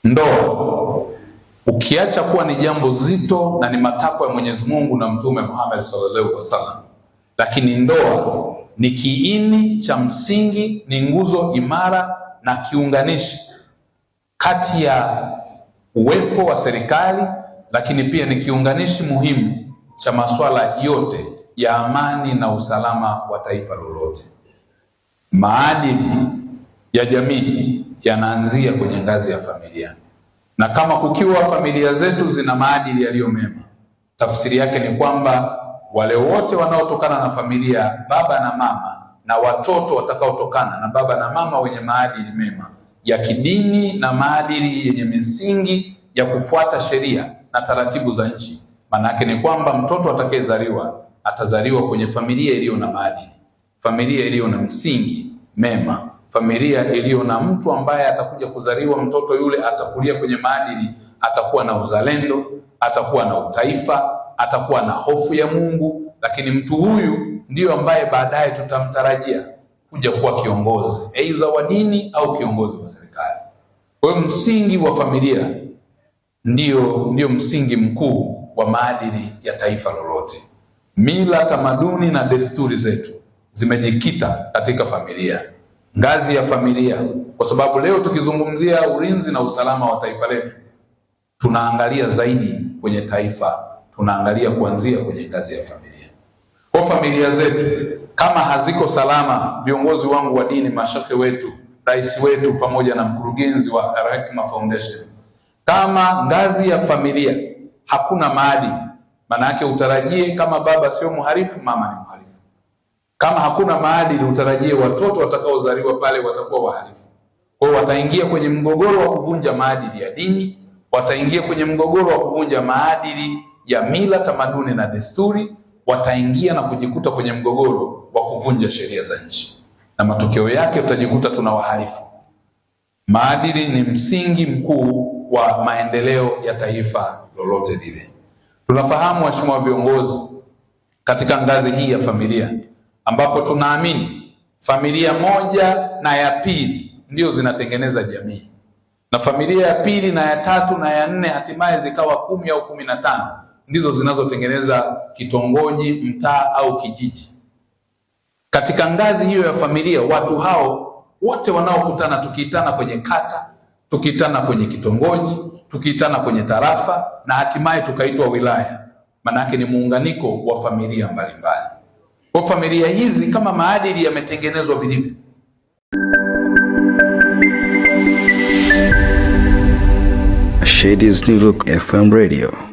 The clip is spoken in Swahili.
Ndoa ukiacha kuwa ni jambo zito na ni matakwa ya Mwenyezi Mungu na Mtume Muhammad sallallahu alaihi wasallam, lakini ndoa ni kiini cha msingi, ni nguzo imara na kiunganishi kati ya uwepo wa serikali, lakini pia ni kiunganishi muhimu cha masuala yote ya amani na usalama wa taifa lolote. Maadili ya jamii yanaanzia kwenye ngazi ya familia, na kama kukiwa familia zetu zina maadili yaliyo mema, tafsiri yake ni kwamba wale wote wanaotokana na familia baba na mama na watoto watakaotokana na baba na mama wenye maadili mema ya kidini na maadili yenye misingi ya kufuata sheria na taratibu za nchi, maana yake ni kwamba mtoto atakayezaliwa atazaliwa kwenye familia iliyo na maadili, familia iliyo na msingi mema, familia iliyo na mtu ambaye atakuja kuzaliwa, mtoto yule atakulia kwenye maadili, atakuwa na uzalendo, atakuwa na utaifa, atakuwa na hofu ya Mungu. Lakini mtu huyu ndiyo ambaye baadaye tutamtarajia kuja kuwa kiongozi aidha wa dini au kiongozi wa serikali. Kwa hiyo msingi wa familia ndiyo msingi mkuu wa maadili ya taifa lolote. Mila, tamaduni na desturi zetu zimejikita katika familia, ngazi ya familia, kwa sababu leo tukizungumzia ulinzi na usalama wa taifa letu tunaangalia zaidi kwenye taifa, tunaangalia kuanzia kwenye ngazi ya familia. Kwa familia zetu kama haziko salama, viongozi wangu wa dini, mashehe wetu, rais wetu, pamoja na mkurugenzi wa Al-Hikma Foundation, kama ngazi ya familia hakuna maadili, maana yake utarajie kama baba sio mhalifu, mama ni mhalifu. Kama hakuna maadili, utarajie watoto watakaozaliwa pale watakuwa wahalifu. Kwa hiyo wataingia kwenye mgogoro wa kuvunja maadili ya dini, wataingia kwenye mgogoro wa kuvunja maadili ya mila, tamaduni na desturi, wataingia na kujikuta kwenye mgogoro wa kuvunja sheria za nchi, na matokeo yake utajikuta tuna wahalifu. Maadili ni msingi mkuu wa maendeleo ya taifa lolote lile. Tunafahamu waheshimiwa viongozi, katika ngazi hii ya familia ambapo tunaamini familia moja na ya pili ndio zinatengeneza jamii, na familia ya pili na ya tatu na ya nne hatimaye zikawa 10 au 15 ndizo zinazotengeneza kitongoji, mtaa au kijiji. Katika ngazi hiyo ya familia, watu hao wote wanaokutana, tukiitana kwenye kata, tukiitana kwenye kitongoji, tukiitana kwenye tarafa na hatimaye tukaitwa wilaya, maana yake ni muunganiko wa familia mbalimbali. Kwa familia hizi kama maadili yametengenezwa vilivyo. Shady's New Look FM Radio.